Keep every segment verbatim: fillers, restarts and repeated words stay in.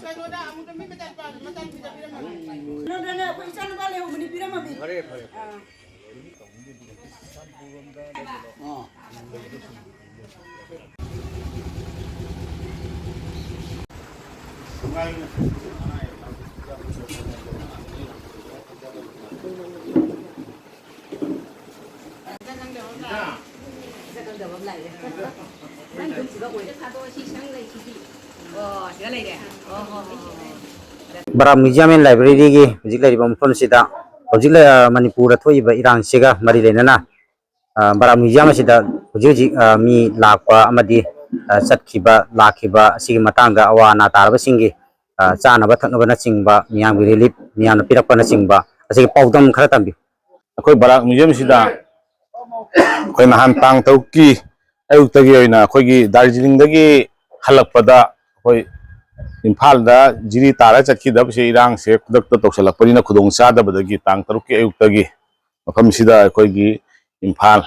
ꯀꯩꯅꯣꯗ ꯑꯃꯨꯛꯇ ꯃꯤ ꯃꯆꯥꯅꯨꯄꯥ, ꯃꯆꯥꯅꯨꯄꯤꯗ ꯄꯤꯔꯝꯃꯒꯦ꯫ ꯀꯩꯅꯣꯗꯅꯦ, ꯑꯩꯈꯣꯏ ꯏꯆꯥꯅꯨꯄꯥ ꯂꯩꯍꯧꯕꯅꯤ, ꯄꯤꯔꯝꯃꯒꯦ꯫ ꯐꯔꯦ, ꯐꯔꯦ, ꯐꯔꯦ꯫ ꯑꯥ꯫ ꯕꯔꯥꯛ Museum and Library-ꯒꯤ ꯍꯧꯖꯤꯛ ꯂꯩꯔꯤꯕ ꯃꯐꯝꯁꯤꯗ ꯍꯧꯖꯤꯛ ꯂꯩ-, ꯑ, ꯃꯅꯤꯄꯨꯔꯗ ꯊꯣꯛꯏꯕ ꯏꯔꯥꯡꯁꯤꯒ ꯃꯔꯤ ꯂꯩꯅꯅ, ꯑ, ꯕꯔꯥꯛ Museum ꯑꯁꯤꯗ ꯍꯧꯖꯤꯛ ꯍꯧꯖꯤꯛ, ꯑ, ꯃꯤ ꯂꯥꯛꯄ ꯑꯃꯗꯤ, ꯑ, ꯆꯠꯈꯤꯕ, ꯂꯥꯛꯈꯤꯕ ꯑꯁꯤꯒꯤ ꯃꯇꯥꯡꯗ ꯑꯋꯥ ꯑꯅꯥ ꯇꯥꯔꯕꯁꯤꯡꯒꯤ, ꯑ, ꯆꯥꯅꯕ ꯊꯛꯅꯕꯅꯆꯤꯡꯕ, ꯃꯤꯌꯥꯝꯒꯤ relief, ꯃꯤꯌꯥꯝꯅ ꯄꯤꯔꯛꯄꯅꯆꯤꯡꯕ ꯑꯁꯤꯒꯤ ꯄꯥꯎꯗꯝ ꯈꯔ ꯇꯝꯕꯤꯌꯨ꯫ ꯑꯩꯈꯣꯏ ꯕꯔꯥꯛ Museum-ꯁꯤꯗ ꯑꯩꯈꯣꯏ ꯅꯍꯥꯟ ꯇꯥꯡ ꯇꯔꯨꯛꯀꯤ ꯑꯌꯨꯛꯇꯒꯤ ꯑꯣꯏꯅ ꯑꯩꯈꯣꯏꯒꯤ ꯗꯥꯔꯖꯤꯂꯤꯡꯗꯒꯤ ꯍꯜꯂꯛꯄꯗ ꯑꯩꯈꯣꯏ ꯏꯝꯐꯥꯜꯗ ꯖꯤꯔꯤ ꯇꯥꯔ ꯆꯠꯈꯤꯗꯕꯁꯦ, ꯏꯔꯥꯡꯁꯦ ꯈꯨꯗꯛꯇ ꯇꯧꯁꯜꯂꯛꯄꯅꯤꯅ ꯈꯨꯗꯣꯡ ꯆꯥꯗꯕꯗꯒꯤ ꯇꯥꯡ ꯇꯔꯨꯛꯀꯤ ꯑꯌꯨꯛꯇꯒꯤ ꯃꯐꯝꯁꯤꯗ ꯑꯩꯈꯣꯏꯒꯤ ꯏꯝꯐꯥꯜ,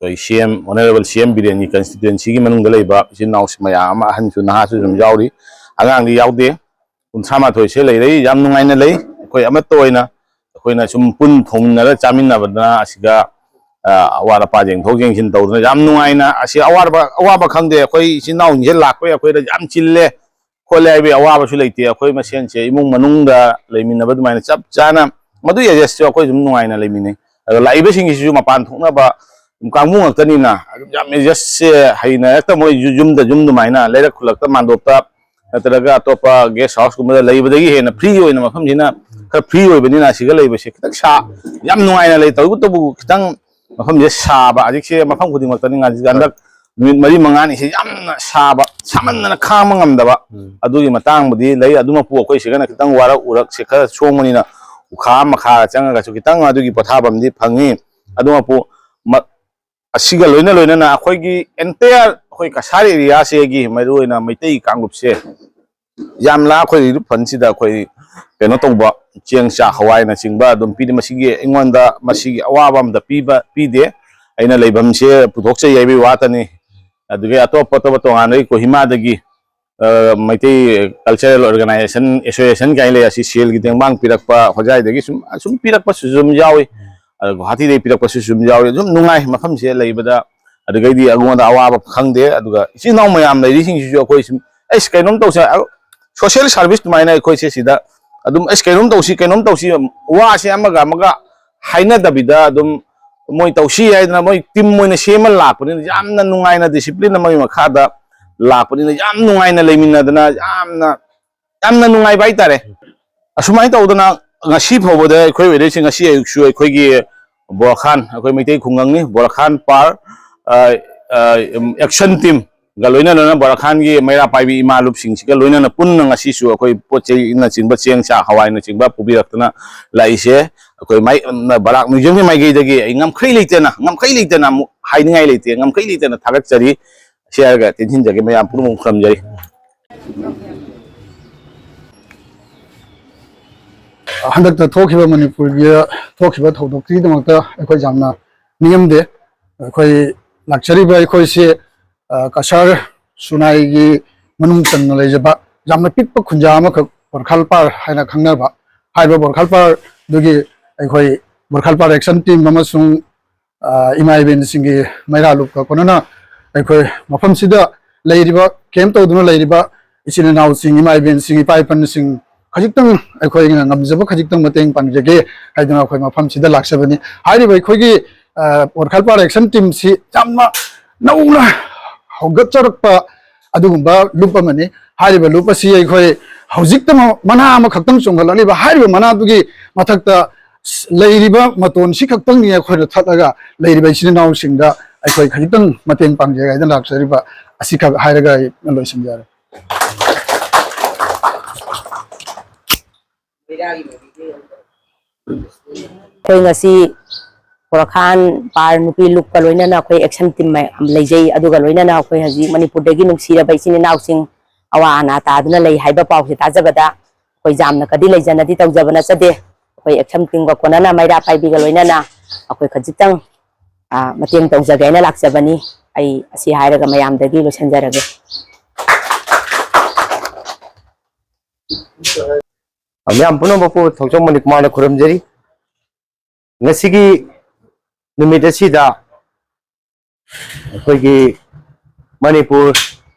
ꯑꯩꯈꯣꯏ ꯁꯤ ꯑꯦꯝ, Honourable ꯁꯤ ꯑꯦꯝ ꯕꯤꯔꯦꯟꯒꯤ constituency-ꯒꯤ ꯃꯅꯨꯡꯗ ꯂꯩꯕ ꯏꯆꯤꯟ ꯏꯅꯥꯎꯁꯤ ꯃꯌꯥꯝ ꯑꯃ, ꯑꯍꯟꯁꯨ ꯅꯍꯥꯁꯨ ꯑꯗꯨꯝ ꯌꯥꯎꯔꯤ, ꯑꯉꯥꯡꯗꯤ ꯌꯥꯎꯗꯦ, ꯀꯨꯟꯊ꯭ꯔꯥ ꯃꯥꯊꯣꯏꯁꯦ ꯂꯩꯔꯦ꯫ ꯌꯥꯝ ꯅꯨꯡꯉꯥꯏꯅ ꯂꯩ꯫ ꯑꯩꯈꯣꯏ ꯑꯃꯠꯇ ꯑꯣꯏꯅ ꯑꯩꯈꯣꯏꯅ ꯁꯨꯝ ꯄꯨꯟ ꯊꯣꯡꯃꯤꯟꯅꯔ ꯆꯥꯃꯤꯟꯅꯕꯗꯅ ꯑꯁꯤꯗ, ꯑ, ꯑꯋꯥꯠ ꯑꯄꯥ ꯌꯦꯡꯊꯣꯛ ꯌꯦꯡꯁꯤꯟ ꯇꯧꯗꯅ ꯌꯥꯝ ꯅꯨꯡꯉꯥꯏꯅ, ꯑꯁꯤ ꯑꯋꯥꯕ, ꯑꯋꯥꯕ ꯈꯪꯗꯦ꯫ ꯑꯩꯈꯣꯏ ꯏꯆꯤꯟ ꯏꯅꯥꯎꯁꯤꯡꯁꯦ ꯂꯥꯛꯄꯩ ꯑꯩꯈꯣꯏꯗ ꯌꯥꯝ ꯆꯤꯜꯂꯦ ꯈꯣꯠꯂꯦ ꯍꯥꯏꯕꯒꯤ ꯑꯋꯥꯕꯁꯨ ꯂꯩꯇꯦ꯫ ꯑꯩꯈꯣꯏ ꯃꯁꯦꯟꯁꯦ ꯏꯃꯨꯡ ꯃꯅꯨꯡꯗ ꯂꯩꯃꯤꯟꯅꯕ ꯑꯗꯨꯃꯥꯏꯅ ꯆꯞ ꯆꯥꯅ ꯃꯗꯨꯒꯤ adjust-ꯁꯨ ꯑꯩꯈꯣꯏ ꯑꯗꯨꯝ ꯅꯨꯡꯉꯥꯏꯅ ꯂꯩꯃꯤꯟꯅꯩ꯫ ꯑꯗꯣ ꯂꯥꯛꯏꯕꯁꯤꯡꯒꯤꯁꯤꯁꯨ ꯃꯄꯥꯟ ꯊꯣꯛꯅꯕ ꯀꯥꯡꯕꯨ ꯉꯥꯛꯇꯅꯤꯅ ꯑꯗꯨꯝ ꯌꯥꯝ adjust-ꯁꯦ ꯍꯩꯅꯔꯛꯇ ꯃꯣꯏ ꯌꯨ-, ꯌꯨꯝꯗ, ꯌꯨꯝ ꯑꯗꯨꯃꯥꯏꯅ ꯂꯩꯔꯛ ꯈꯨꯜꯂꯛꯇ ꯃꯥꯟꯗꯣꯞꯇ ꯅꯠꯇ꯭ꯔꯒ ꯑꯇꯣꯞꯄ guest house-ꯀꯨꯝꯕꯗ ꯂꯩꯕꯗꯒꯤ ꯍꯦꯟꯅ free ꯑꯣꯏꯅ ꯃꯐꯝꯁꯤꯅ ꯈꯔ free ꯑꯣꯏꯕꯅꯤꯅ ꯑꯁꯤꯒ ꯂꯩꯕꯁꯦ ꯈꯤꯇꯪ ꯁꯥ-, ꯌꯥꯝ ꯅꯨꯡꯉꯥꯏꯅ ꯂꯩ꯫ ꯇꯧꯕꯇꯕꯨ ꯈꯤꯇꯪ ꯃꯐꯝꯁꯦ ꯁꯥꯕ, ꯍꯧꯖꯤꯛꯁꯦ ꯃꯐꯝ ꯈꯨꯗꯤꯡꯃꯛꯇꯅꯤ ꯍꯧꯖꯤꯛ ꯍꯟꯗꯛ ꯅꯨꯃꯤꯠ ꯃꯔꯤ ꯃꯉꯥꯅꯤꯁꯦ ꯌꯥꯝꯅ ꯁꯥꯕ, ꯁꯥꯃꯟꯗꯅ ꯈꯥꯡꯕ ꯉꯝꯗꯕ, ꯎꯝ꯫ ꯑꯗꯨꯒꯤ ꯃꯇꯥꯡꯕꯨꯗꯤ ꯂꯩ꯫ ꯑꯗꯨꯃꯛꯄꯨ ꯑꯩꯈꯣꯏ ꯁꯤꯒꯅ ꯈꯤꯇꯪ ꯋꯥꯔꯛ ꯎꯔꯛꯁꯦ ꯈꯔ ꯁꯣꯡꯕꯅꯤꯅ ꯎꯈꯥ ꯃꯈꯥ ꯆꯪꯉꯒꯁꯨ ꯈꯤꯇꯪ ꯑꯗꯨꯒꯤ ꯄꯣꯊꯥꯐꯝꯗꯤ ꯐꯪꯉꯤ꯫ ꯑꯗꯨꯃꯛꯄꯨ ꯃ-, ꯑꯁꯤꯒ ꯂꯣꯏꯅ ꯂꯣꯏꯅꯅ ꯑꯩꯈꯣꯏꯒꯤ entire ꯑꯩꯈꯣꯏ ꯀꯁꯥꯔ area-ꯁꯤꯒꯤ ꯃꯔꯨꯑꯣꯏꯅ ꯃꯩꯇꯩ ꯀꯥꯡꯂꯨꯞꯁꯦ ꯌꯥꯝꯅ ꯑꯩꯈꯣꯏ relief fund-ꯁꯤꯗ ꯑꯩꯈꯣꯏ ꯀꯩꯅꯣ ꯇꯧꯕ, ꯆꯦꯡ, ꯆꯥꯛ, ꯍꯋꯥꯏꯅꯆꯤꯡꯕ ꯑꯗꯨꯝ ꯄꯤꯔꯤ꯫ ꯃꯁꯤꯒꯤ ꯑꯩꯉꯣꯟꯗ ꯃꯁꯤꯒꯤ ꯑꯋꯥꯕ ꯑꯝꯇ ꯄꯤꯕ, ꯄꯤꯗꯦ꯫ ꯑꯩꯅ ꯂꯩꯐꯝꯁꯦ ꯄꯨꯊꯣꯛꯆꯩ ꯍꯥꯏꯕꯒꯤ ꯋꯥꯇꯅꯤ꯫ ꯑꯗꯨꯗꯒꯤ ꯑꯇꯣꯞ ꯑꯇꯣꯞꯄ ꯇꯣꯉꯥꯟꯅ ꯑꯩ ꯀꯣꯍꯤꯃꯥꯗꯒꯤ ꯑ, ꯃꯩꯇꯩ Cultural Organisation Association ꯀꯥꯏꯅ ꯂꯩ, ꯑꯁꯤ ꯁꯦꯜꯒꯤ ꯇꯦꯡꯕꯥꯡ ꯄꯤꯔꯛꯄ, ꯍꯣꯖꯥꯏꯗꯒꯤ ꯁꯨꯝ, ꯁꯨꯝ ꯄꯤꯔꯛꯄꯁꯨ ꯑꯗꯨꯝ ꯌꯥꯎꯏ꯫ ꯑꯗ ꯒꯨꯍꯥꯇꯤꯗꯒꯤ ꯄꯤꯔꯛꯄꯁꯨ ꯑꯗꯨꯝ ꯌꯥꯎꯏ꯫ ꯑꯗꯨꯝ ꯅꯨꯡꯉꯥꯏ ꯃꯐꯝꯁꯦ ꯂꯩꯕꯗ꯫ ꯑꯗꯨꯗꯒꯤꯗꯤ ꯑꯩꯉꯣꯟꯗ ꯑꯋꯥꯕ ꯈꯪꯗꯦ꯫ ꯑꯗꯨꯒ ꯏꯆꯤꯜ ꯏꯅꯥꯎ ꯃꯌꯥꯝ ꯂꯩꯔꯤꯁꯤꯡꯁꯤꯁꯨ ꯑꯩꯈꯣꯏ ꯁꯨꯝ, "ꯑꯩꯁ, ꯀꯩꯅꯣꯝ ꯇꯧꯁꯦ", ꯑ, social service ꯑꯗꯨꯃꯥꯏꯅ ꯑꯩꯈꯣꯏꯁꯦ ꯁꯤꯗ ꯑꯗꯨꯝ, "ꯑꯩꯁ, ꯀꯩꯅꯣꯝ ꯇꯧꯁꯤ, ꯀꯩꯅꯣꯝ ꯇꯧꯁꯤ", ꯋꯥꯁꯦ ꯑꯃꯒ ꯑꯃꯒ ꯍꯥꯏꯅꯗꯕꯤꯗ ꯑꯗꯨꯝ ꯃꯣꯏ ꯇꯧꯁꯤ ꯍꯥꯏꯗꯅ ꯃꯣꯏ team ꯑꯣꯏꯅ ꯁꯦꯝꯃ ꯂꯥꯛꯄꯅꯤꯅ ꯌꯥꯝꯅ ꯅꯨꯡꯉꯥꯏꯅ, discipline ꯑꯃꯒꯤ ꯃꯈꯥꯗ ꯂꯥꯛꯄꯅꯤꯅ ꯌꯥꯝ ꯅꯨꯡꯉꯥꯏꯅ ꯂꯩꯃꯤꯟꯅꯗꯅ ꯌꯥꯝꯅ, ꯌꯥꯝꯅ ꯅꯨꯡꯉꯥꯏꯕ ꯍꯥꯏꯇꯥꯔꯦ꯫ ꯑꯁꯨꯃꯥꯏꯅ ꯇꯧꯗꯅ ꯉꯁꯤ ꯐꯥꯎꯕꯗ ꯑꯩꯈꯣꯏ ꯑꯣꯏꯔꯤꯁꯤ, ꯉꯁꯤ ꯑꯌꯨꯛꯁꯨ ꯑꯩꯈꯣꯏꯒꯤ ꯕꯣꯔꯈꯥꯟ, ꯑꯩꯈꯣꯏ ꯃꯩꯇꯩ ꯈꯨꯡꯒꯪꯅꯤ, ꯕꯣꯔꯈꯥꯟ ꯄꯥꯔ, ꯑ, ꯑ, action team ꯒ ꯂꯣꯏꯅꯅ ꯕꯣꯔꯈꯥꯟꯒꯤ ꯃꯩꯔꯥ ꯄꯥꯏꯕꯤ ꯏꯃꯥ ꯂꯨꯞꯁꯤꯡꯁꯤꯒ ꯂꯣꯏꯅꯅ ꯄꯨꯟꯅ ꯉꯁꯤꯁꯨ ꯑꯩꯈꯣꯏ ꯄꯣꯠ ꯆꯩꯅꯆꯤꯡꯕ, ꯆꯦꯡ ꯆꯥꯛ ꯍꯋꯥꯏꯅꯆꯤꯡꯕ ꯄꯨꯕꯤꯔꯛꯇꯨꯅ ꯂꯥꯛꯏꯁꯦ꯫ ꯑꯩꯈꯣꯏ ꯃꯥꯏ-, ꯕꯔꯥꯛ museum ꯒꯤ ꯃꯥꯏꯀꯩꯗꯒꯤ ꯑꯩ ꯉꯝꯈꯩ ꯂꯩꯇꯅ, ꯉꯝꯈꯩ ꯂꯩꯇꯅ ꯑꯃꯨꯛ ꯍꯥꯏꯅꯤꯡꯉꯥꯏ ꯂꯩꯇꯦ, ꯉꯝꯈꯩ ꯂꯩꯇꯅ ꯊꯥꯒꯠꯆꯔꯤ꯫ ꯁꯤ ꯍꯥꯏꯔꯒ ꯇꯦꯟꯁꯤꯟꯖꯒꯦ, ꯃꯌꯥꯝ ꯄꯨꯝꯅꯃꯛ ꯈꯨꯔꯨꯝꯖꯔꯤ꯫ ꯍꯟꯗꯛꯇ ꯊꯣꯛꯈꯤꯕ ꯃꯅꯤꯄꯨꯔꯒꯤ ꯊꯣꯛꯈꯤꯕ ꯊꯧꯗꯣꯛꯁꯤꯒꯤꯗꯃꯛꯇ ꯑꯩꯈꯣꯏ ꯌꯥꯝꯅ ꯅꯤꯡꯉꯝꯗꯦ꯫ ꯑꯩꯈꯣꯏ ꯂꯥꯛꯆꯔꯤꯕ ꯑꯩꯈꯣꯏꯁꯤ, ꯑ, ꯀꯁꯥꯔ ꯁꯨꯅꯥꯏꯒꯤ ꯃꯅꯨꯡ ꯆꯟꯅ ꯂꯩꯖꯕ ꯌꯥꯝꯅ ꯄꯤꯛꯄ ꯈꯨꯟꯖꯥ ꯑꯃꯈꯛ ꯕꯣꯔꯈꯥꯜ ꯄꯥꯔ ꯍꯥꯏꯅ ꯈꯪꯅꯕ꯫ ꯍꯥꯏꯔꯤꯕ ꯕꯣꯔꯈꯥꯜ ꯄꯥꯔꯗꯨꯒꯤ ꯑꯩꯈꯣꯏ ꯕꯣꯔꯈꯥꯜ ꯄꯥꯔ action team ꯑꯃꯁꯨꯡ ꯑ, ꯏꯃꯥ ꯏꯕꯦꯟꯁꯤꯡꯒꯤ ꯃꯩꯔꯥ ꯂꯨꯞꯀ ꯀꯣꯟꯅꯅ ꯑꯩꯈꯣꯏ ꯃꯐꯝꯁꯤꯗ ꯂꯩꯔꯤꯕ, camp ꯇꯧꯗꯨꯅ ꯂꯩꯔꯤꯕ ꯏꯆꯤꯟ ꯏꯅꯥꯎꯁꯤꯡ, ꯏꯃꯥ ꯏꯕꯦꯟꯁꯤꯡ, ꯏꯄꯥ ꯏꯄꯟꯁꯤꯡ ꯈꯖꯤꯛꯇꯪ ꯑꯩꯈꯣꯏꯅ ꯉꯝꯖꯕ ꯈꯖꯤꯛꯇꯪ ꯃꯇꯦꯡ ꯄꯥꯡꯖꯒꯦ ꯍꯥꯏꯗꯨꯅ ꯑꯩꯈꯣꯏ ꯃꯐꯝꯁꯤꯗ ꯂꯥꯛꯆꯕꯅꯤ꯫ ꯍꯥꯏꯔꯤꯕ ꯑꯩꯈꯣꯏꯒꯤ, ꯑ, ꯕꯣꯔꯈꯥꯜ ꯄꯥꯔ action team ꯁꯤ ꯌꯥꯝꯅ ꯅꯧꯅ ꯍꯧꯒꯠꯆꯔꯛꯄ ꯑꯗꯨꯒꯨꯝꯕ ꯂꯨꯞ ꯑꯃꯅꯤ꯫ ꯍꯥꯏꯔꯤꯕ ꯂꯨꯞ ꯑꯁꯤ ꯑꯩꯈꯣꯏ ꯍꯧꯖꯤꯛꯇ ꯃ-, ꯃꯅꯥ ꯑꯃꯈꯛꯇꯪ ꯆꯣꯡꯈꯠꯂꯛꯂꯤꯕ ꯍꯥꯏꯔꯤꯕ ꯃꯅꯥꯗꯨꯒꯤ ꯃꯊꯛꯇ ꯂꯩꯔꯤꯕ ꯃꯇꯣꯟꯁꯤ ꯈꯛꯇꯪꯅꯤ ꯑꯩꯈꯣꯏꯅ ꯊꯠꯂꯒ ꯂꯩꯔꯤꯕ ꯏꯆꯤꯟ ꯏꯅꯥꯎꯁꯤꯡꯗ ꯑꯩꯈꯣꯏ ꯈꯖꯤꯛꯇꯪ ꯃꯇꯦꯡ ꯄꯥꯡꯖꯒꯦ ꯍꯥꯏꯗꯅ ꯂꯥꯛꯆꯔꯤꯕ ꯑꯁꯤꯈꯛ ꯍꯥꯏꯔꯒ ꯑꯩ ꯂꯣꯏꯁꯤꯟꯖꯔꯦ꯫ ꯑꯩꯈꯣꯏ ꯉꯁꯤ ꯕꯣꯔꯈꯥꯟ ꯄꯥꯔ ꯅꯨꯄꯤ ꯂꯨꯞꯀ ꯂꯣꯏꯅꯅ ꯑꯩꯈꯣꯏ action team ꯃꯌꯥꯝ ꯂꯩꯖꯩ꯫ ꯑꯗꯨꯒ ꯂꯣꯏꯅꯅ ꯑꯩꯈꯣꯏ ꯍꯧꯖꯤꯛ ꯃꯅꯤꯄꯨꯔꯗꯒꯤ ꯅꯨꯡꯁꯤꯔꯕ ꯏꯆꯤꯟ ꯏꯅꯥꯎꯁꯤꯡ ꯑꯋꯥ ꯑꯅꯥ ꯇꯥꯗꯨꯅ ꯂꯩ ꯍꯥꯏꯕ ꯄꯥꯎꯁꯦ ꯇꯥꯖꯕꯗ ꯑꯩꯈꯣꯏ ꯌꯥꯝꯅ ꯀꯗꯤ ꯂꯩꯖꯅꯗꯤ ꯇꯧꯖꯕ ꯅꯠꯆꯗꯦ꯫ ꯑꯩꯈꯣꯏ action team ꯒ ꯀꯣꯟꯅꯅ ꯃꯩꯔꯥ ꯄꯥꯏꯕꯤꯒ ꯂꯣꯏꯅꯅ ꯑꯩꯈꯣꯏ ꯈꯖꯤꯛꯇꯪ, ꯑ, ꯃꯇꯦꯡ ꯇꯧꯖꯒꯦ ꯍꯥꯏꯅ ꯂꯥꯛꯆꯕꯅꯤ꯫ ꯑꯩ ꯑꯁꯤ ꯍꯥꯏꯔꯒ ꯃꯌꯥꯝꯗꯒꯤ ꯂꯣꯏꯁꯤꯟꯖꯔꯒꯦ꯫ ꯃꯤꯌꯥꯝ ꯄꯨꯝꯅꯃꯛꯄꯨ ꯊꯧꯆꯣꯝ ꯃꯅꯤꯀꯨꯃꯥꯔꯅ ꯈꯨꯔꯨꯝꯖꯔꯤ꯫ ꯉꯁꯤꯒꯤ ꯅꯨꯃꯤꯠ ꯑꯁꯤꯗ ꯑꯩꯈꯣꯏꯒꯤ ꯃꯅꯤꯄꯨꯔ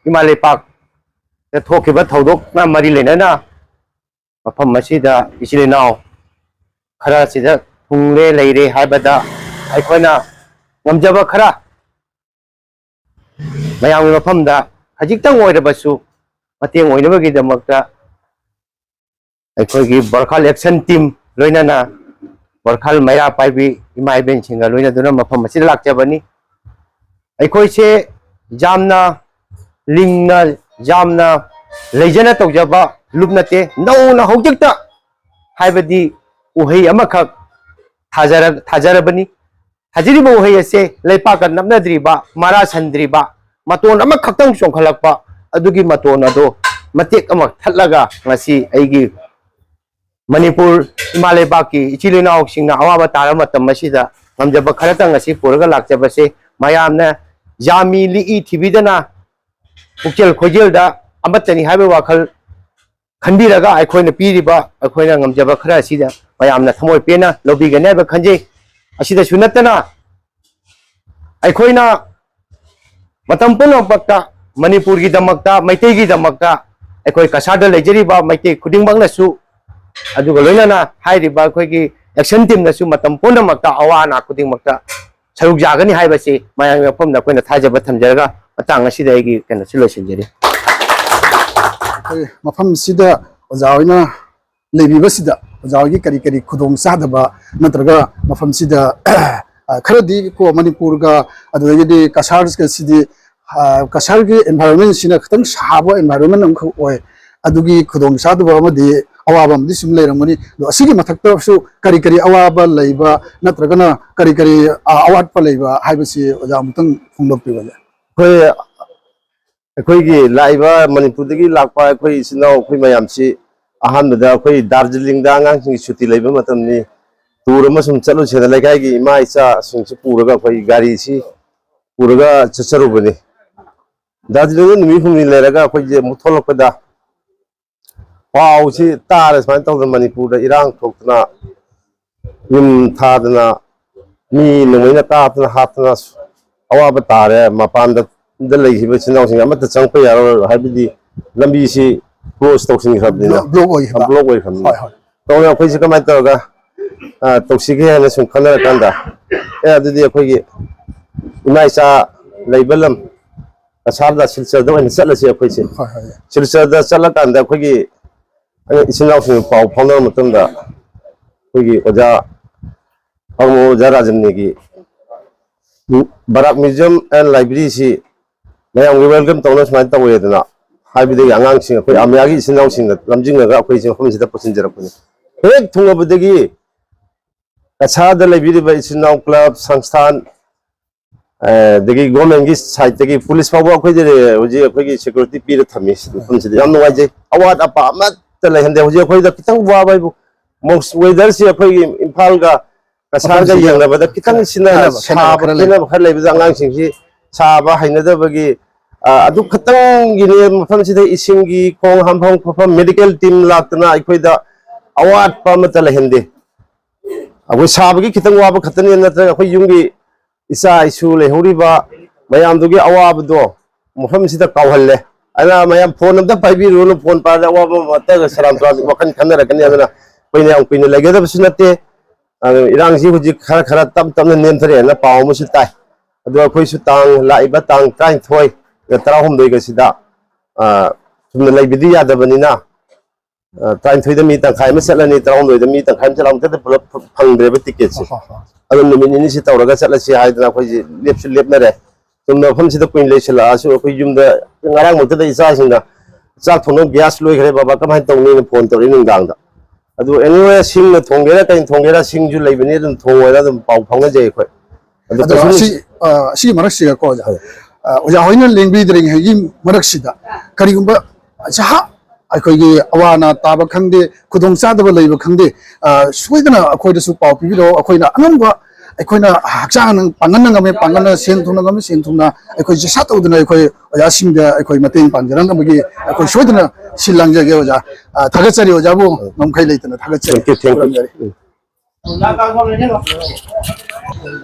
ꯏꯃꯥ ꯂꯩꯄꯥꯛꯇ ꯊꯣꯛꯈꯤꯕ ꯊꯧꯗꯣꯛꯅ ꯃꯔꯤ ꯂꯩꯅꯅ ꯃꯐꯝ ꯑꯁꯤꯗ ꯏꯆꯤꯜ ꯏꯅꯥꯎ ꯈꯔꯁꯤꯗ ꯊꯨꯡꯂꯦ ꯂꯩꯔꯦ ꯍꯥꯏꯕꯗ ꯑꯩꯈꯣꯏꯅ ꯉꯝꯖꯕ ꯈꯔ ꯃꯌꯥꯝꯒꯤ ꯃꯐꯝꯗ ꯈꯖꯤꯛꯇꯪ ꯑꯣꯏꯔꯕꯁꯨ ꯃꯇꯦꯡ ꯑꯣꯏꯅꯕꯒꯤꯗꯃꯛꯇ ꯑꯩꯈꯣꯏꯒꯤ ꯕꯣꯔꯈꯥꯜ ꯑꯦꯛꯁꯟ ꯇꯤꯝ ꯂꯣꯏꯅꯅ ꯕꯣꯔꯈꯥꯜ ꯃꯩꯔꯥ ꯄꯥꯏꯕꯤ ꯏꯃꯥ ꯏꯕꯦꯟꯁꯤꯡꯒ ꯂꯣꯏꯅꯗꯨꯅ ꯃꯐꯝ ꯑꯁꯤꯗ ꯂꯥꯛꯆꯕꯅꯤ꯫ ꯑꯩꯈꯣꯏꯁꯦ ꯌꯥꯝꯅ ꯂꯤꯡꯅ, ꯌꯥꯝꯅ ꯂꯩꯖꯅ ꯇꯧꯖꯕ ꯂꯨꯞ ꯅꯠꯇꯦ꯫ ꯅꯧꯅ ꯍꯧꯖꯤꯛꯇ ꯍꯥꯏꯕꯗꯤ ꯎꯍꯩ ꯑꯃꯈꯛ ꯊꯥꯖꯔ-, ꯊꯥꯖꯔꯕꯅꯤ꯫ ꯊꯥꯖꯔꯤꯕ ꯎꯍꯩ ꯑꯁꯦ ꯂꯩꯄꯥꯛꯀ ꯅꯞꯅꯗ꯭ꯔꯤꯕ, ꯃꯔꯥ ꯁꯟꯗ꯭ꯔꯤꯕ, ꯃꯇꯣꯟ ꯑꯃꯈꯛꯇꯪ ꯆꯣꯡꯈꯠꯂꯛꯄ, ꯑꯗꯨꯒꯤ ꯃꯇꯣꯟ ꯑꯗꯣ ꯃꯇꯦꯛ ꯑꯃ ꯊꯠꯂꯒ ꯉꯁꯤ ꯑꯩꯒꯤ ꯃꯅꯤꯄꯨꯔ ꯏꯃꯥ ꯂꯩꯕꯥꯛꯀꯤ ꯏꯆꯤꯜ ꯏꯅꯥꯎꯁꯤꯡꯅ ꯑꯋꯥꯕ ꯇꯥꯔꯕ ꯃꯇꯝ ꯑꯁꯤꯗ ꯉꯝꯖꯕ ꯈꯔꯇꯪ ꯉꯁꯤ ꯄꯨꯔꯒ ꯂꯥꯛꯆꯕꯁꯦ ꯃꯌꯥꯝꯅ ꯌꯥꯝꯃꯤ ꯂꯤꯛꯏ ꯊꯤꯕꯤꯗꯅ ꯄꯨꯛꯆꯦꯜ ꯈꯣꯏꯖꯦꯜꯗ ꯑꯃꯠꯇꯅꯤ ꯍꯥꯏꯕ ꯋꯥꯈꯜ ꯈꯟꯕꯤꯔꯒ ꯑꯩꯈꯣꯏꯅ ꯄꯤꯔꯤꯕ ꯑꯩꯈꯣꯏꯅ ꯉꯝꯖꯕ ꯈꯔ ꯑꯁꯤꯗ ꯃꯌꯥꯝꯅ ꯊꯃꯣꯏ ꯄꯦꯟꯅ ꯂꯧꯕꯤꯒꯅꯤ ꯍꯥꯏꯕ ꯈꯟꯖꯩ꯫ ꯑꯁꯤꯗꯁꯨ ꯅꯠꯇꯅ ꯑꯩꯈꯣꯏꯅ ꯃꯇꯝ ꯄꯨꯝꯅꯃꯛꯇ ꯃꯅꯤꯄꯨꯔꯒꯤꯗꯃꯛꯇ, ꯃꯩꯇꯩꯒꯤꯗꯃꯛꯇ, ꯑꯩꯈꯣꯏ ꯀꯁꯥꯔꯗ ꯂꯩꯖꯔꯤꯕ ꯃꯩꯇꯩ ꯈꯨꯗꯤꯡꯃꯛꯅꯁꯨ, ꯑꯗꯨꯒ ꯂꯣꯏꯅꯅ ꯍꯥꯏꯔꯤꯕ ꯑꯩꯈꯣꯏꯒꯤ ꯑꯦꯛꯁꯟ ꯇꯤꯝꯅꯁꯨ ꯃꯇꯝ ꯄꯨꯝꯅꯃꯛꯇ ꯑꯋꯥ ꯑꯅꯥ ꯈꯨꯗꯤꯡꯃꯛꯇ ꯁꯔꯨꯛ ꯌꯥꯒꯅꯤ ꯍꯥꯏꯕꯁꯤ ꯃꯌꯥꯝꯒꯤ ꯃꯐꯝꯗ ꯑꯩꯈꯣꯏꯅ ꯊꯥꯖꯕ ꯊꯝꯖꯔꯒ ꯃꯇꯥꯡ ꯑꯁꯤꯗ ꯑꯩꯒꯤ ꯀꯩꯅꯣꯁꯤ ꯂꯣꯏꯁꯤꯟꯖꯔꯤ꯫ ꯑꯩꯈꯣꯏ ꯃꯐꯝꯁꯤꯗ ꯑꯣꯖꯥ ꯍꯣꯏꯅ ꯂꯩꯕꯤꯕꯁꯤꯗ ꯑꯣꯖꯥ ꯍꯣꯏꯒꯤ ꯀꯔꯤ ꯀꯔꯤ ꯈꯨꯗꯣꯡ ꯆꯥꯗꯕ ꯅꯠꯇ꯭ꯔꯒ ꯃꯐꯝꯁꯤꯗ, ꯑ, ꯈꯔꯗꯤ ꯀꯣ ꯃꯅꯤꯄꯨꯔꯒ ꯑꯗꯨꯗꯒꯤꯗꯤ ꯀꯁꯥꯔꯒꯁꯤꯗꯤ, ꯑ, ꯀꯁꯥꯔꯒꯤ environment ꯁꯤꯅ ꯈꯤꯇꯪ ꯁꯥꯕ environment ꯑꯃꯈꯛ ꯑꯣꯏ꯫ ꯑꯗꯨꯒꯤ ꯈꯨꯗꯣꯡ ꯆꯥꯗꯕ ꯑꯃꯗꯤ ꯑꯋꯥꯕ ꯑꯃꯗꯤ ꯁꯨꯝ ꯂꯩꯔꯝꯒꯅꯤ꯫ ꯑꯗꯣ ꯑꯁꯤꯒꯤ ꯃꯊꯛꯇꯁꯨ ꯀꯔꯤ ꯀꯔꯤ ꯑꯋꯥꯕ ꯂꯩꯕ ꯅꯠꯇ꯭ꯔꯒꯅ ꯀꯔꯤ ꯀꯔꯤ, ꯑ, ꯑꯋꯥꯠꯄ ꯂꯩꯕ ꯍꯥꯏꯕꯁꯤ ꯑꯣꯖꯥ ꯑꯃꯨꯛꯇꯪ ꯐꯣꯡꯗꯣꯛꯄꯤꯕꯁꯦ꯫ ꯑꯩꯈꯣꯏ ꯑꯩꯈꯣꯏꯒꯤ ꯂꯥꯛꯏꯕ ꯃꯅꯤꯄꯨꯔꯗꯒꯤ ꯂꯥꯛꯄ ꯑꯩꯈꯣꯏ ꯏꯆꯤꯟ ꯏꯅꯥꯎ ꯑꯩꯈꯣꯏ ꯃꯌꯥꯝꯁꯤ ꯑꯍꯥꯟꯕꯗ ꯑꯩꯈꯣꯏ ꯗꯥꯔꯖꯤꯂꯤꯡꯗ ꯑꯉꯥꯡꯁꯤꯡꯒꯤ ꯁꯨꯇꯤ ꯂꯩꯕ ꯃꯇꯝꯅꯤ꯫ ꯇꯨꯔ ꯑꯃ ꯁꯨꯝ ꯆꯠꯂꯨꯁꯦꯅ ꯂꯩꯀꯥꯏꯒꯤ ꯏꯃꯥ ꯏꯆꯥꯁꯤꯡꯁꯤ ꯄꯨꯔꯒ ꯑꯩꯈꯣꯏ ꯒꯥꯔꯤꯁꯤ ꯄꯨꯔꯒ ꯆꯠꯆꯔꯨꯕꯅꯤ꯫ ꯗꯥꯔꯖꯤꯂꯤꯡꯗ ꯅꯨꯃꯤꯠ ꯍꯨꯝꯅꯤ ꯂꯩꯔꯒ ꯑꯩꯈꯣꯏꯁꯦ ꯑꯃꯨꯛ ꯊꯣꯛꯂꯛꯄꯗ ꯄꯥꯎꯁꯤ ꯇꯥꯔꯦ ꯁꯨꯃꯥꯏꯅ ꯇꯧꯗꯅ ꯃꯅꯤꯄꯨꯔꯗ ꯏꯔꯥꯡ ꯊꯣꯛꯇꯅ, ꯌꯨꯝ ꯊꯥꯗꯅ, ꯃꯤ ꯅꯣꯡꯃꯩꯅ ꯀꯥꯞꯇꯅ ꯍꯥꯠꯇꯅ ꯑꯋꯥꯕ ꯇꯥꯔꯦ꯫ ꯃꯄꯥꯟꯗ ꯂꯩꯈꯤꯕ ꯏꯆꯤꯟ ꯏꯅꯥꯎꯁꯤꯡ ꯑꯃꯠꯇ ꯆꯪꯉꯛꯄ ꯌꯥꯔꯔꯣꯏ, ꯍꯥꯏꯕꯗꯤ ꯂꯝꯕꯤꯁꯤ ꯀ꯭ꯂꯣꯖ ꯇꯧꯁꯤꯟꯈ꯭ꯔꯕꯅꯤꯅ꯫ ꯕ꯭ꯂꯣꯛ ꯑꯣꯏꯈꯤꯕ꯫ ꯕ꯭ꯂꯣꯛ ꯑꯣꯏꯈ꯭ꯔꯕꯅꯤꯅ꯫ ꯍꯣꯏ, ꯍꯣꯏ꯫ ꯇꯧꯅ ꯑꯩꯈꯣꯏꯁꯤ ꯀꯃꯥꯏꯅ ꯇꯧꯔꯒ, ꯑ, ꯇꯧꯁꯤꯒꯦ ꯍꯥꯏꯅ ꯁꯨꯝ ꯈꯟꯅꯔꯀꯥꯟꯗ, ꯑꯦ, ꯑꯗꯨꯗꯤ ꯑꯩꯈꯣꯏꯒꯤ ꯏꯃꯥ ꯏꯆꯥ ꯂꯩꯕ ꯂꯝ ꯀꯁꯥꯔꯗ, ꯁꯤꯜꯆꯔꯗ ꯑꯣꯏꯅ ꯆꯠꯂꯁꯤ ꯑꯩꯈꯣꯏꯁꯦ꯫ ꯍꯣꯏ, ꯍꯣꯏ꯫ ꯁꯤꯜꯆꯔꯗ ꯆꯠꯂꯀꯥꯟꯗ ꯑꯩꯈꯣꯏꯒꯤ ꯑꯩꯅ ꯏꯆꯤꯟ ꯏꯅꯥꯎꯁꯤꯡꯒ ꯄꯥꯎ ꯐꯥꯎꯅꯔ ꯃꯇꯨꯡꯗ ꯑꯩꯈꯣꯏꯒꯤ ꯑꯣꯖꯥ, ꯑꯃ ꯑꯣꯖꯥ ꯔꯥꯖꯟꯅꯤꯒꯤ ꯕꯔꯥꯛ Museum and Library ꯁꯤ ꯃꯌꯥꯝꯒꯤ welcome ꯇꯧꯅ ꯁꯨꯃꯥꯏꯅ ꯇꯧꯋꯦꯗꯅ ꯍꯥꯏꯕꯗꯒꯤ ꯑꯉꯥꯡꯁꯤꯡ, ꯑꯩꯈꯣꯏ ꯑꯃꯤꯌꯥꯒꯤ ꯏꯆꯤꯟ ꯏꯅꯥꯎꯁꯤꯡꯅ ꯂꯝꯖꯤꯡꯉꯒ ꯑꯩꯈꯣꯏꯁꯦ ꯃꯐꯝꯁꯤꯗ ꯄꯨꯁꯤꯟꯖꯔꯛꯄꯅꯤ꯫ ꯍꯦꯛ ꯊꯨꯡꯉꯕꯗꯒꯤ ꯀꯁꯥꯔꯗ ꯂꯩꯕꯤꯔꯤꯕ ꯏꯆꯤꯟ ꯏꯅꯥꯎ club, ꯁꯪꯁꯊꯥꯟ, ꯑ, ꯑꯗꯒꯤ government ꯀꯤ side ꯇꯒꯤ police ꯐꯥꯎꯕ ꯑꯩꯈꯣꯏꯗ ꯍꯧꯖꯤꯛ ꯑꯩꯈꯣꯏꯒꯤ security ꯄꯤꯔ ꯊꯝꯃꯤ ꯃꯐꯝꯁꯤꯗ꯫ ꯌꯥꯝ ꯅꯨꯡꯉꯥꯏꯖꯩ꯫ ꯑꯋꯥꯠ ꯑꯄꯥ ꯑꯃꯠꯇ ꯂꯩꯍꯟꯗꯦ꯫ ꯍꯧꯖꯤꯛ ꯑꯩꯈꯣꯏꯗ ꯈꯤꯇꯪ ꯋꯥꯕ ꯍꯥꯏꯕꯨ, ꯃꯣꯁ-, weather ꯁꯤ ꯑꯩꯈꯣꯏꯒꯤ ꯏꯝꯐꯥꯜꯒ ꯀꯁꯥꯔꯒ ꯃꯐꯝꯁꯤꯒ ꯌꯦꯡꯅꯕꯗ ꯈꯤꯇꯪ ꯁꯤꯅ ꯈꯦꯠꯅꯕ, ꯈꯦꯠꯅꯕ ꯁꯥꯕ ꯈꯔ ꯂꯩ꯫ ꯈꯦꯠꯅꯕ ꯈꯔ ꯂꯩꯕꯗ ꯑꯉꯥꯡꯁꯤꯡꯁꯤ ꯁꯥꯕ ꯍꯩꯅꯗꯕꯒꯤ, ꯑ, ꯑꯗꯨ ꯈꯛꯇꯪꯒꯤꯅꯦ꯫ ꯃꯐꯝꯁꯤꯗ ꯏꯁꯤꯡꯒꯤ ꯈꯣꯡ ꯍꯥꯝꯐꯝ ꯈꯣꯠꯐꯝ, medical team ꯂꯥꯛꯇꯅ ꯑꯩꯈꯣꯏꯗ ꯑꯋꯥꯠꯄ ꯑꯃꯠꯇ ꯂꯩꯍꯟꯗꯦ꯫ ꯑꯩꯈꯣꯏ ꯁꯥꯕꯒꯤ ꯈꯤꯇꯪ ꯋꯥꯕ ꯈꯛꯇꯅꯤ, ꯅꯠꯇ꯭ꯔꯒ ꯑꯩꯈꯣꯏ ꯌꯨꯝꯒꯤ ꯏꯆꯥ ꯏꯁꯨ ꯂꯩꯍꯧꯔꯤꯕ ꯃꯌꯥꯝꯗꯨꯒꯤ ꯑꯋꯥꯕꯗꯣ ꯃꯐꯝꯁꯤꯗ ꯀꯥꯎꯍꯜꯂꯦ꯫ ꯑꯗꯨꯅ ꯃꯌꯥꯝ phone ꯑꯝꯇ ꯄꯥꯏꯕꯤꯔꯨꯔꯅꯨ, phone ꯄꯥꯏꯔꯗꯤ ꯑꯋꯥꯕ ꯑꯃꯠꯇ ꯁꯦꯔꯥꯟ ꯇꯨꯔꯥꯟ ꯋꯥꯈꯜ ꯈꯟꯅꯔꯛꯀꯅꯤ꯫ ꯑꯗꯨꯅ ꯑꯩꯈꯣꯏꯅ ꯌꯥꯝ ꯀꯨꯏꯅ ꯂꯩꯒꯗꯕꯁꯨ ꯅꯠꯇꯦ꯫ ꯑꯗꯨ ꯏꯔꯥꯡꯁꯤ ꯍꯧꯖꯤꯛ ꯈꯔ ꯈꯔ ꯇꯞ ꯇꯞꯅ ꯅꯦꯝꯊꯔꯛꯑꯦꯅ ꯄꯥꯎ ꯑꯃꯁꯨ ꯇꯥꯏ꯫ ꯑꯗꯣ ꯑꯩꯈꯣꯏꯁꯨ ꯇꯥꯡ, ꯂꯥꯛꯏꯕ ꯇꯥꯡ ꯇꯔꯥꯅꯤꯊꯣꯏꯒ ꯇꯔꯥꯍꯨꯝꯗꯣꯏꯒꯁꯤꯗ, ꯑ, ꯆꯨꯝꯅ ꯂꯩꯕꯗꯤ ꯌꯥꯗꯕꯅꯤꯅ, ꯑ, ꯇꯔꯥꯅꯤꯊꯣꯏꯗ ꯃꯤ ꯇꯪꯈꯥꯏ ꯑꯃ ꯆꯠꯂꯅꯤ, ꯇꯔꯥꯍꯨꯝꯗꯣꯏꯗ ꯃꯤ ꯇꯪꯈꯥꯏ ꯑꯃ ꯆꯠꯂꯅꯤ, ꯑꯃꯨꯛꯇꯗ ꯄꯨꯂꯞ ꯐꯪꯗ꯭ꯔꯦꯕ ticket ꯁꯦ꯫ ꯍꯣꯏ, ꯍꯣꯏ, ꯍꯣꯏ꯫ ꯑꯗꯨ ꯅꯨꯃꯤꯠ ꯅꯤꯅꯤꯁꯤ ꯇꯧꯔꯒ ꯆꯠꯂꯁꯤ ꯍꯥꯏꯗꯅ ꯑꯩꯈꯣꯏꯁꯦ ꯂꯦꯞꯁꯨ ꯂꯦꯞꯅꯔꯦ꯫ ꯆꯨꯝꯅ ꯃꯐꯝꯁꯤꯗ ꯀꯨꯏꯅ ꯂꯩꯁꯤꯜꯂꯛꯑꯁꯨ ꯑꯩꯈꯣꯏ ꯌꯨꯝꯗ ꯉꯔꯥꯡꯃꯛꯇꯗ ꯏꯆꯥꯁꯤꯡꯅ, "ꯆꯥꯛ ꯊꯣꯡꯅꯕ gas ꯂꯣꯏꯈ꯭ꯔꯦ ꯕꯕꯥ, ꯀꯃꯥꯏꯅ ꯇꯧꯅꯤꯅ?" phone ꯇꯧꯔꯛꯏ ꯅꯨꯡꯗꯥꯡꯗ꯫ ꯑꯗꯨ anyway, ꯁꯤꯡꯅ ꯊꯣꯡꯒꯦꯔꯥ ꯀꯩꯅ ꯊꯣꯡꯒꯦꯔꯥ, ꯁꯤꯡꯁꯨ ꯂꯩꯕꯅꯤ, ꯑꯗꯨꯝ ꯊꯣꯡꯉꯣꯅ ꯑꯗꯨꯝ ꯄꯥꯎ ꯐꯥꯎꯅꯖꯩ ꯑꯩꯈꯣꯏ꯫ ꯑꯗꯨ ꯑꯗꯣ ꯀꯩꯁꯨ ꯑꯁꯤ, ꯑ, ꯑꯁꯤꯒꯤ ꯃꯔꯛꯁꯤꯗꯀꯣ ꯑꯣꯖꯥ, ꯍꯣꯏ꯫ ꯑ, ꯑꯣꯖꯥ ꯍꯣꯏꯅ ꯂꯦꯡꯕꯤꯗ꯭ꯔꯤꯉꯩꯒꯤ ꯃꯔꯛꯁꯤꯗ ꯀꯔꯤꯒꯨꯝꯕ ꯁꯍꯥ ꯑꯩꯈꯣꯏꯒꯤ ꯑꯋꯥ ꯑꯅꯥ ꯇꯥꯕ ꯈꯪꯗꯦ, ꯈꯨꯗꯣꯡ ꯆꯥꯗꯕ ꯂꯩꯕ ꯈꯪꯗꯦ, ꯑ, ꯁꯣꯏꯗꯅ ꯑꯩꯈꯣꯏꯗꯁꯨ ꯄꯥꯎ ꯄꯤꯕꯤꯔꯛꯑꯣ꯫ ꯑꯩꯈꯣꯏꯅ ꯑꯉꯝꯕ, ꯑꯩꯈꯣꯏꯅ ꯍꯛꯆꯥꯡ ꯄꯥꯡꯒꯜꯅ ꯉꯝꯃꯦ, ꯄꯥꯡꯒꯜꯅ ꯁꯦꯟ ꯊꯨꯝꯅ ꯉꯝꯃꯦ, ꯁꯦꯟ ꯊꯨꯝꯅ ꯑꯩꯈꯣꯏ ꯖꯤꯁꯥ ꯇꯧꯗꯅ ꯑꯩꯈꯣꯏ ꯑꯣꯖꯥꯁꯤꯡꯗ ꯑꯩꯈꯣꯏ ꯃꯇꯦꯡ ꯄꯥꯡꯖꯔꯛꯅꯕꯒꯤ ꯑꯩꯈꯣꯏ ꯁꯣꯏꯗꯅ ꯁꯤꯜ ꯂꯥꯡꯖꯒꯦ ꯑꯣꯖꯥ꯫ ꯑ, ꯊꯥꯒꯠꯆꯔꯤ ꯑꯣꯖꯥꯕꯨ꯫ ꯉꯝꯈꯩ ꯂꯩꯇꯅ ꯊꯥꯒꯠꯆꯔꯤ꯫ Thank you, thank you꯫ ꯈꯨꯔꯨꯝꯖꯔꯤ꯫ ꯎꯝ꯫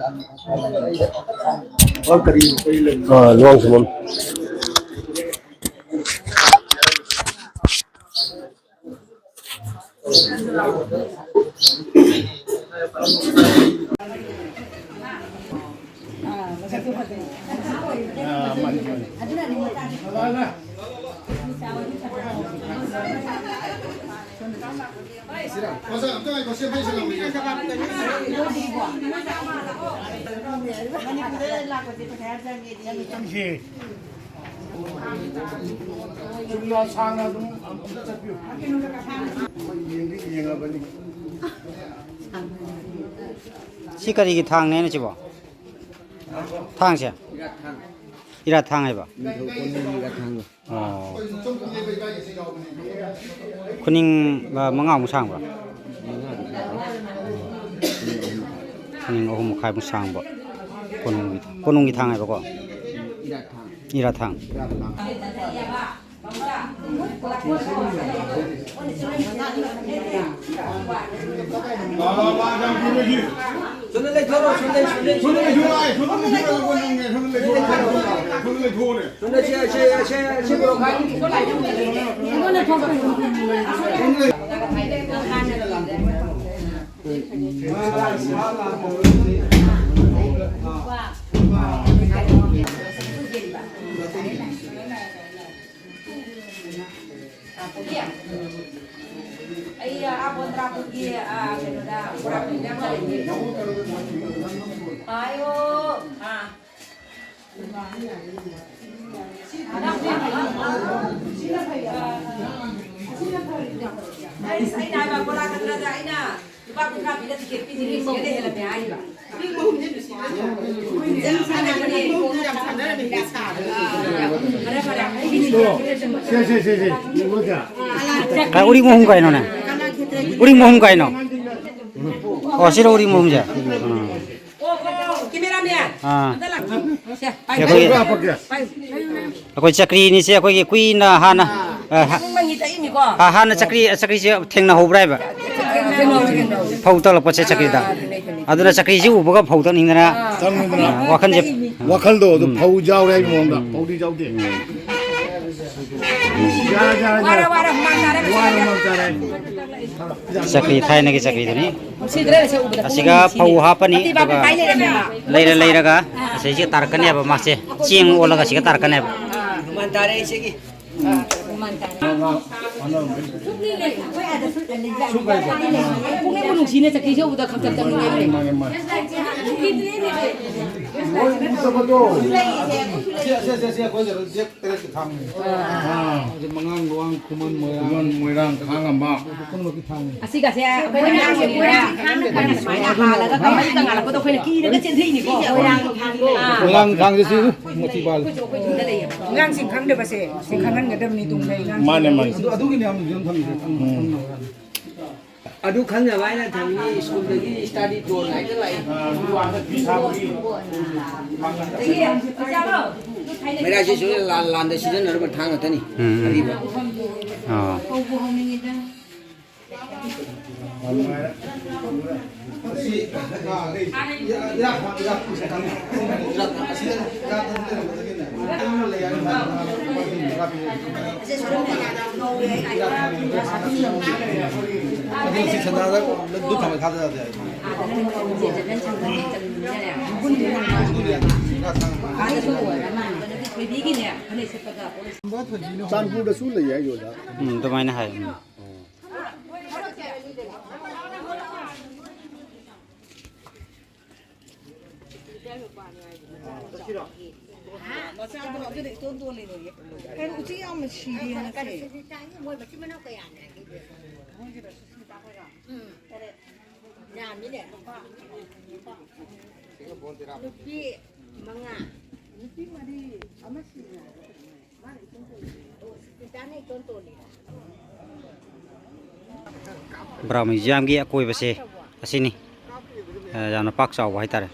ꯑ, ꯂꯨꯋꯥꯡ ꯁꯨꯝꯕꯝ꯫ ꯆꯨꯝꯅ ꯁꯥꯡꯅ ꯑꯗꯨꯝ ꯑꯝꯇ ꯆꯠꯄꯤꯌꯨ꯫ ꯑꯩꯈꯣꯏ ꯌꯦꯡꯗꯤ ꯌꯦꯡꯉꯕꯅꯤ꯫ ꯁꯤ ꯀꯔꯤꯒꯤ ꯊꯥꯡꯅꯦ ꯍꯥꯏꯅꯣ ꯁꯤꯕꯣ? ꯊꯥꯡꯁꯦ? ꯏꯔꯥꯠ ꯊꯥꯡ꯫ ꯏꯔꯥꯠ ꯊꯥꯡ ꯍꯥꯏꯕ? ꯅꯤꯡꯊꯧ ꯀꯣꯅꯨꯡꯒꯤ ꯏꯔꯥꯠ ꯊꯥꯡꯗꯣ꯫ ꯑꯣ꯫ ꯈꯨꯅꯤꯡ, ꯑ, ꯃꯉꯥꯃꯨꯛ ꯁꯥꯡꯕ꯭ꯔꯥ? ꯃꯉꯥꯃꯨꯛ ꯁꯥꯡꯕ꯫ ꯈꯨꯅꯤꯡ ꯑꯍꯨꯝ ꯃꯈꯥꯏꯃꯨꯛ ꯁꯥꯡꯕ꯫ ꯀꯣꯅꯨꯡꯒꯤ, ꯀꯣꯅꯨꯡꯒꯤ ꯊꯥꯡ ꯍꯥꯏꯕꯀꯣ? ꯏꯔꯥꯠ ꯊꯥꯡ꯫ ꯏꯔꯥꯠ ꯊꯥꯡ꯫ ꯏꯔꯥꯠ ꯊꯥꯡ꯫ ꯑꯩ, ꯑꯥ, ꯕꯣꯟꯗ꯭ꯔꯥ ꯈꯨꯟꯒꯤ, ꯑꯥ, ꯀꯩꯅꯣꯗ, ꯕꯣꯔꯥ ꯈꯨꯟꯗ ꯑꯃ ꯂꯩꯌꯦ꯫ ꯑꯥ, ꯑꯥ꯫ ꯑꯩꯅ ꯍꯥꯏꯕ ꯕꯣꯔꯥ ꯈꯛꯇꯗ ꯑꯩꯅ ꯂꯨꯄꯥ ꯀꯨꯟꯊ꯭ꯔꯥ ꯄꯤꯔ ꯇꯤꯀꯦꯠ ꯄꯤꯗ꯭ꯔꯤ, ꯁꯤꯗ ꯍꯦꯜꯂꯝꯃꯦ ꯍꯥꯏꯔꯤꯕ꯫ ꯐꯔꯦ, ꯐꯔꯦ꯫ ꯀꯥꯏ, ꯎꯔꯤꯡ ꯑꯍꯨꯝ ꯀꯥꯏꯅꯣꯅꯦ? ꯎꯔꯤꯡ ꯑꯍꯨꯝ ꯀꯥꯏꯅꯣ? ꯑꯣ, ꯁꯤꯔꯣ ꯎꯔꯤꯡ ꯑꯍꯨꯝꯁꯦ? ꯎꯝ꯫ ꯑꯣ, ꯑꯣ, ꯀꯦꯃꯦꯔꯥꯃꯦꯟ꯫ ꯑꯥ꯫ ꯑꯝꯇ ꯂꯥꯛꯑꯣ꯫ ꯁꯦ, ꯄꯥꯏꯌꯨ, ꯑꯩꯈꯣꯏꯒꯤ, ꯄꯥꯏꯌꯨ, ꯄꯥꯏꯌꯨ꯫ ꯑꯩꯈꯣꯏ ꯆꯀ꯭ꯔꯤꯅꯤꯁꯦ, ꯑꯩꯈꯣꯏꯒꯤ ꯀꯨꯏꯅ ꯍꯥꯟꯅ ꯑ, ꯍ-, ꯅꯪ ꯃꯪꯒꯤ ꯊꯛꯏꯅꯤꯀꯣ? ꯑ, ꯍꯥꯟꯅ ꯆꯀ꯭ꯔꯤ, ꯆꯀ꯭ꯔꯤꯁꯦ ꯊꯦꯡꯅꯍꯧꯕ꯭ꯔꯥ ꯍꯥꯏꯕ? ꯊꯦꯡꯅꯍꯧꯏ, ꯊꯦꯡꯅꯍꯧꯏ꯫ ꯐꯧ ꯇꯧꯔꯛꯄꯁꯦ ꯆꯀ꯭ꯔꯤꯗ꯫ ꯑꯥ, ꯊꯦꯡꯅꯩ, ꯊꯦꯡꯅꯩ꯫ ꯑꯗꯨꯅ ꯆꯀ꯭ꯔꯤꯁꯤ ꯎꯕꯒ ꯐꯧ ꯇꯛꯅꯤꯡꯗꯅ, ꯇꯛꯅꯤꯡꯗꯅ꯫ ꯑ, ꯋꯥꯈꯜꯁꯦ, ꯋꯥꯈꯜꯗꯣ ꯑꯗꯨ ꯎꯝ꯫ ꯐꯧ ꯌꯥꯎꯔꯦ ꯍꯥꯏꯕ ꯃꯑꯣꯡꯗ꯫ ꯎꯝ꯫ ꯐꯧꯗꯤ ꯌꯥꯎꯗꯦ꯫ ꯎꯝ꯫ ꯌꯥꯔꯦ, ꯌꯥꯔꯦ, ꯋꯥꯔꯦ, ꯌꯥꯔꯦ꯫ ꯋꯥꯔꯦ, ꯍꯨꯃꯥꯡ ꯇꯥꯔꯦ, ꯋꯥꯔꯦ, ꯉꯁꯥꯏꯗꯒꯤ꯫ ꯍꯨꯃꯥꯡ ꯇꯥꯔꯦ꯫ ꯆꯀ꯭ꯔꯤ, ꯊꯥꯏꯅꯒꯤ ꯆꯀ꯭ꯔꯤꯗꯨꯅꯤ꯫ ꯅꯨꯡꯁꯤꯗ꯭ꯔꯦ, ꯁꯦ ꯎꯕꯗ ꯑꯁꯤꯒ ꯄꯨꯛꯅꯤꯡ ꯐꯧ ꯅꯨꯡꯁꯤꯅꯦ꯫ ꯍꯥꯞꯄꯅꯤ, ꯃꯇꯤ ꯄꯥꯛꯄꯤ ꯑꯗꯨꯒ ꯄꯥꯏ ꯂꯩꯔꯝꯃꯦꯕ꯫ ꯂꯩꯔ ꯂꯩꯔꯒ ꯑꯁꯤꯁꯦ ꯇꯥꯔꯛꯀꯅꯦꯕ, ꯃꯥꯁꯦ ꯆꯦꯡ ꯑꯣꯜꯂꯒ ꯑꯁꯤꯒ ꯇꯥꯔꯛꯀꯅꯦꯕ꯫ ꯑꯥ꯫ ꯍꯨꯃꯥꯡ ꯇꯥꯔꯦ ꯏꯆꯦꯒꯤ꯫ ꯄꯨꯛꯅꯤꯡꯕꯨ ꯅꯨꯡꯁꯤꯅꯦ, ꯆꯀ꯭ꯔꯤꯁꯦ ꯎꯕꯗ ꯈꯪꯇꯛ ꯇꯛꯅꯤꯡꯉꯦ꯫ ꯃꯥꯅꯦ, ꯃꯥꯅꯦ꯫ ꯂꯣꯏ ꯎꯠꯇꯕꯗꯣ꯫ ꯑꯁꯤ, ꯑꯁꯤ, ꯑꯁꯤ, ꯑꯁꯤ ꯑꯩꯈꯣꯏ ꯀꯩꯅꯣ ꯖꯦꯛ ꯇꯔꯦꯠꯀꯤ ꯊꯥꯡꯅꯤ꯫ ꯑꯥ꯫ ꯑꯗꯨ ꯃꯉꯥꯡ, ꯂꯨꯋꯥꯡ, ꯈꯨꯃꯟ, ꯃꯣꯏꯔꯥꯡ꯫ ꯈꯨꯃꯟ, ꯃꯣꯏꯔꯥꯡ, ꯈꯥꯡꯉꯝꯕ꯫ ꯄꯨꯝꯅꯃꯛꯀꯤ ꯊꯥꯡꯅꯤ꯫ ꯑꯁꯤꯒꯁꯦ ꯑꯩꯈꯣꯏꯅ ꯉꯥꯡꯕꯅꯤꯅ ꯁꯨꯃꯥꯏꯅ ꯍꯥꯜꯂꯒ ꯀꯃꯥꯏꯅ ꯀꯪꯍꯜꯂꯛꯄꯗꯣ ꯑꯩꯈꯣꯏꯅ ꯀꯤꯔꯒ ꯆꯦꯟꯊꯩꯅꯤꯀꯣ꯫ ꯃꯣꯏꯔꯥꯡ ꯊꯥꯡꯗꯣ꯫ ꯑꯥ꯫ ꯃꯣꯏꯔꯥꯡ ꯊꯥꯡꯁꯦ ꯁꯤ ꯃꯣꯇꯤ ꯄꯥꯜꯂꯤ꯫ ꯑꯩꯈꯣꯏꯁꯨ ꯑꯩꯈꯣꯏ ꯌꯨꯝꯗ ꯂꯩꯌꯦꯕ꯫ ꯑꯉꯥꯡꯁꯤꯡ ꯈꯪꯗꯕꯁꯦ ꯁꯤ ꯈꯪꯍꯟꯒꯗꯕꯅꯤ ꯇꯨꯡꯗ ꯑꯉꯥꯡꯁꯤꯡ꯫ ꯃꯥꯅꯦ, ꯃꯥꯅꯦ꯫ ꯑꯗꯨ, ꯑꯗꯨꯒꯤꯅꯦ ꯌꯥꯝ ꯌꯥꯝ ꯊꯝꯃꯤꯁꯦ꯫ ꯎꯝ꯫ ꯑꯗꯨ ꯈꯪꯅꯕ ꯍꯥꯏꯅ ꯊꯝꯃꯤ, ꯁꯣꯝꯗꯒꯤ ꯁ꯭ꯇꯗꯤ ꯇꯣꯔ ꯍꯥꯏꯅ ꯂꯥꯛꯏ꯫ ꯃꯩꯔꯥꯁꯤꯁꯨ ꯂꯥꯟ ꯂꯥꯟꯗ ꯁꯤꯖꯤꯟꯅꯔꯕ ꯊꯥꯡ ꯉꯥꯛꯇꯅꯤ꯫ ꯎꯝ, ꯎꯝ꯫ ꯑꯔꯤꯕ꯫ ꯑꯣ꯫ ꯑꯗꯨ ꯁꯤ ꯁꯅꯥꯗ ꯑꯗꯨ ꯊꯝꯃ ꯊꯥꯗ ꯌꯥꯗꯦ ꯍꯥꯏ꯫ ꯆꯥꯟꯄꯨꯔꯗꯁꯨ ꯂꯩ ꯍꯥꯏ ꯌꯣꯟꯗ꯫ ꯎꯝ, ꯑꯗꯨꯃꯥꯏꯅ ꯍꯥꯏ꯫ ꯎꯝ꯫ ꯃꯆꯥꯗꯣ ꯑꯗꯨꯅ ꯏꯇꯣꯟ ꯇꯣꯜꯂꯤꯅꯦ꯫ ꯀꯩꯅꯣ ꯎꯆꯤ ꯌꯥꯝꯅ ꯁꯤꯔꯦꯅ ꯁꯦ꯫ ꯃꯣꯏ ꯃꯆꯤꯟ ꯃꯅꯥꯎ ꯀꯌꯥꯅꯦ? ꯎꯝ꯫ ꯌꯥꯝꯃꯤꯅꯦ꯫ ꯅꯨꯄꯤ ꯃꯉꯥ꯫ ꯅꯨꯄꯤ ꯃꯔꯤ, ꯑꯃ ꯁꯤꯔꯦ꯫ ꯕ꯭ꯔꯥꯎꯟ ꯃ꯭ꯌꯨꯖꯤꯌꯝꯒꯤ ꯑꯀꯣꯏꯕꯁꯦ ꯑꯁꯤꯅꯤ꯫ ꯑ, ꯌꯥꯝꯅ ꯄꯥꯛ ꯆꯥꯎꯕ ꯍꯥꯏꯇꯥꯔꯦ꯫